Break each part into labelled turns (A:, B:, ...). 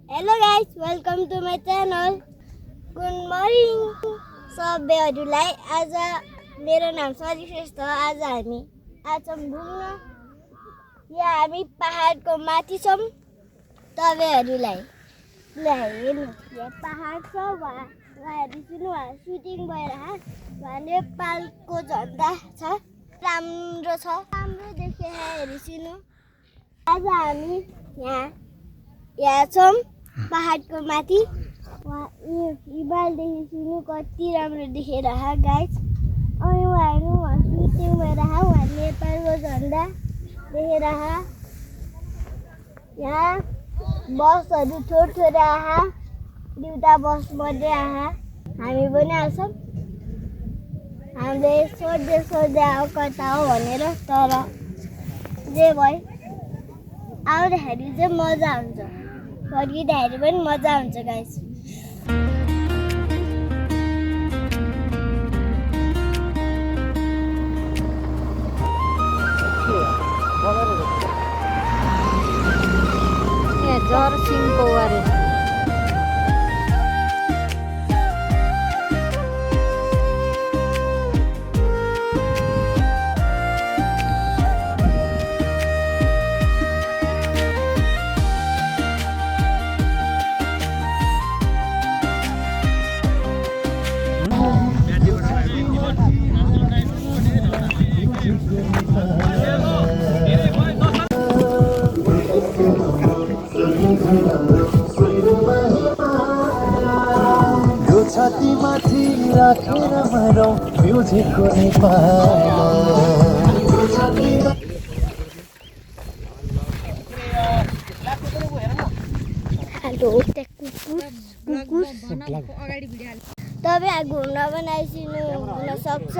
A: Hello guys, welcome to my channel. Good morning सबैहरुलाई। आज मेरो नाम सरी श्रेष्ठ। आज हामी आछौं घुम्न। यहाँ हामी पहाडको माथि छौं। तपाईहरुलाई हेर्नु, यहाँ पहाड छ। वहाँ सुन्नु, सुटिङ भइरहेको वहाँ नेपालको झण्डा छ। राम्रो छ, राम्रो देखे हेरिसिनु। आज हामी यहाँ छौं पहाडको माथि। हिमालदेखि कति राम्रो देखेर गाइस। अनि उहाँहरू सुटिङ भएर उहाँ नेपालको झण्डा देखेर यहाँ बसहरू थोरै दुईटा बस मात्रै हामी पनि आउँछौँ। हामीले सोध्दै आऊ कता हो भनेर, तर जे भयो आउँदाखेरि चाहिँ मजा हुन्छ, फर्किँदाखेरि पनि मजा हुन्छ गाइस।
B: जरसिङको वारे
C: छाती माथि राखेर मरौँ म्युजिकको नेपाल।
A: तपाईँ घुम्न बनाइसिनु हुन सक्छ।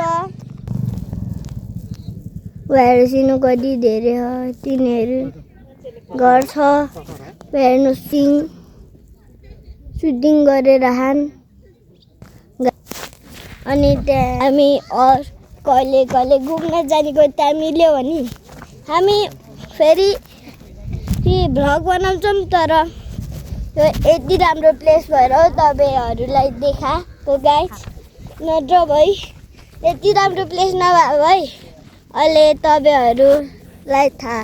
A: हेर्नु कति धेरै तिनीहरू घर छ। हेर्नु सुटिङ गरेर अनि त्यहाँ हामी कहिले कहिले घुम्न जानेको टाइम मिल्यो भने हामी फेरि भ्लग बनाउँछौँ। तर यो यति राम्रो प्लेस भएर तपाईँहरूलाई देखाएको गाइस। नत्र भई यति राम्रो प्लेस नभए भए अहिले तपाईँहरूलाई थाहा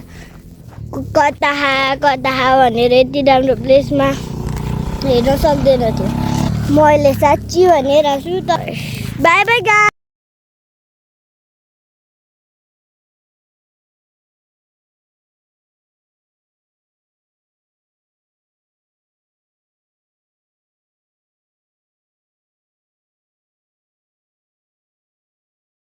A: कता भनेर यति राम्रो प्लेसमा हेर्न सक्दैन थियो। म अहिले साँच्ची भनेर छु। By by guys.